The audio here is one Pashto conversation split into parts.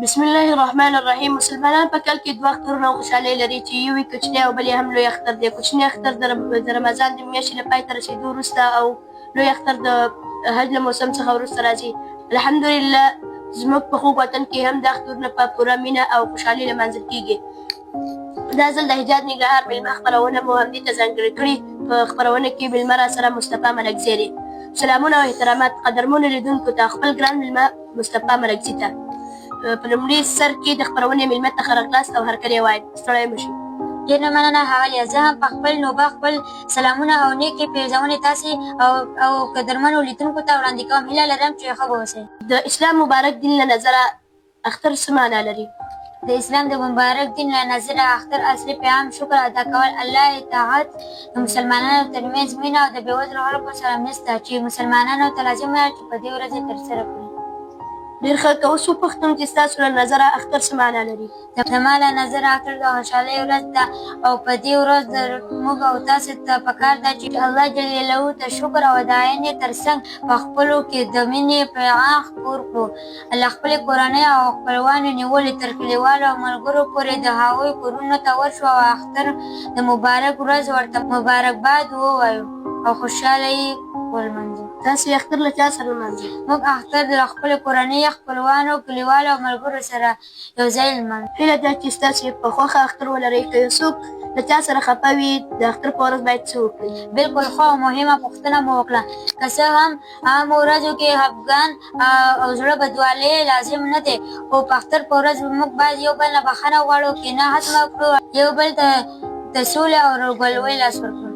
بسم الله الرحمن الرحیم. مسلمانان په کال کې دوه اخترونه او خوشحالۍ لري چې یو یې کوچنی او بل یې هم لوی اختر دی. کوچنی اختر د رمضان د میاشتې له پای ته رسېدو وروسته او لوی اختر د حج له موسم څخه وروسته راځي. الحمدلله زموږ په خوږ وطن کې هم دا اخترونه په پوره مینه او خوشحالۍ لمانځل کېږي. دا ځل د حجاز ننګرهار مېلمه خپرونه مو همدې ته ځانګړې کړې. په خپرونه کې مېلمه راسره مصطفی ملکزی دی. سلامونه او احترامات قدرمنو لیدونکو ته، خپل ګران مېلمه مصطفی ملکزي ته په لومړي سر کې د خپرونې مېلمه ته ښه راغلاست او هرکلی وایم. ستړی مه شئ. ډېره مننه ښاغلیه، زه هم په خپل نوبه خپل سلامونه او نېکې پېرزونې تاسې او قدرمنو لیدونکو ته وړاندې کوم. هیله لرم چې ښه به اوسئ. د اسلام مبارک دین له نظره اختر څه معنا لري؟ د اسلام د مبارک دین له نظره اختر اصلي پیغام شکر ادا کول، الله اطاعت، د مسلمانانو ترمنځ مینه او د بېوزلو خلکو سره مرسته چې مسلمانانو ته لازمه ده چې په دې ورځ یې ترسره کړي. ډېر ښه، که اوس وپوښتم چې ستاسو له نظره اختر څه معنا لري؟ زما له نظره اختر د خوشحالۍ ورځ ده او په دې ورځ موږ او تاسې ته پکار ده چې الله جل جلاله ته شکر او اداینې ترڅنګ په خپلو کې د مینې پیغام خپور کړو. له خپلې کورنۍ او خپلوانو نیولې تر کلیوالو او ملګرو پورې د هغوی کورونو ته ورشو او اختر د مبارک ورځ ورته مبارکباد ووایو او خوشحاله یې ولمانځو. تاسې اختر له چا سره لمانځئ؟ موږ اختر له خپلې کورنۍ، خپلوانو، کلیوالو او ملګرو سره یو ځای لمانځو. هیله ده چې ستاسې په خوښه اختر ولرئ. که یو څوک له چا سره خفه وي، د اختر په ورځ باید څه وکړي؟ بلکل ښه او مهمه پوښتنه مو وکړه. که څه هم عامو ورځو کې خفګان او زړه بدوالی لازم نه دی، خو په اختر په ورځ موږ باید یو بل نه بخښنه وغواړو، کینه ختمه کړو، یو بل ته د سولې او ورورګلوۍ لاس ورکړو.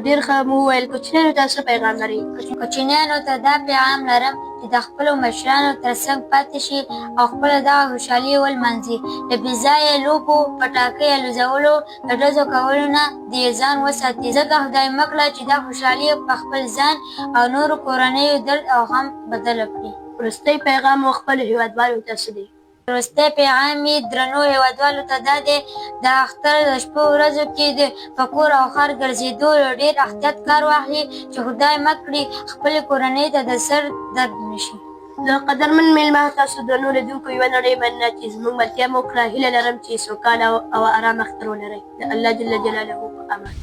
ډېر ښه مو وویل. کوچنیانو ته څه پیغام لرئ؟ کوچنیانو ته دا پیغام لرم چې د خپلو مشرانو تر څنګ پاتې شي او خپله دغه خوشحالي ولمانځي. له بې ځایه لوبو، پټاکۍ الوزولو، د ډزو کولو نه دې ځان وساتي، ځکه خدای مه کړه چې دا خوشحالي په خپل ځان او نورو کورنیو درد او غم بدله کړي. وروستی پیغام مو خپلو هېوادوالو ته څه دی؟ وروستی پیغام مې درنو هېوادوالو ته دا دی، د اختر د شپو ورځو کې دې په کور او ښار ګرځېدو له ډېر احتیاط کار واخلي چې خدای مه کړي خپلې کورنۍ ته د سر درد نه شي. له قدرمن مېلمه تاسو درنو لیدونکو یوه نړۍ مننه چې زموږ ملتیا مو وکړه. هیله لرم چې سوکاله او ارام اختر ولرئ. د الله جل جلاله په امان.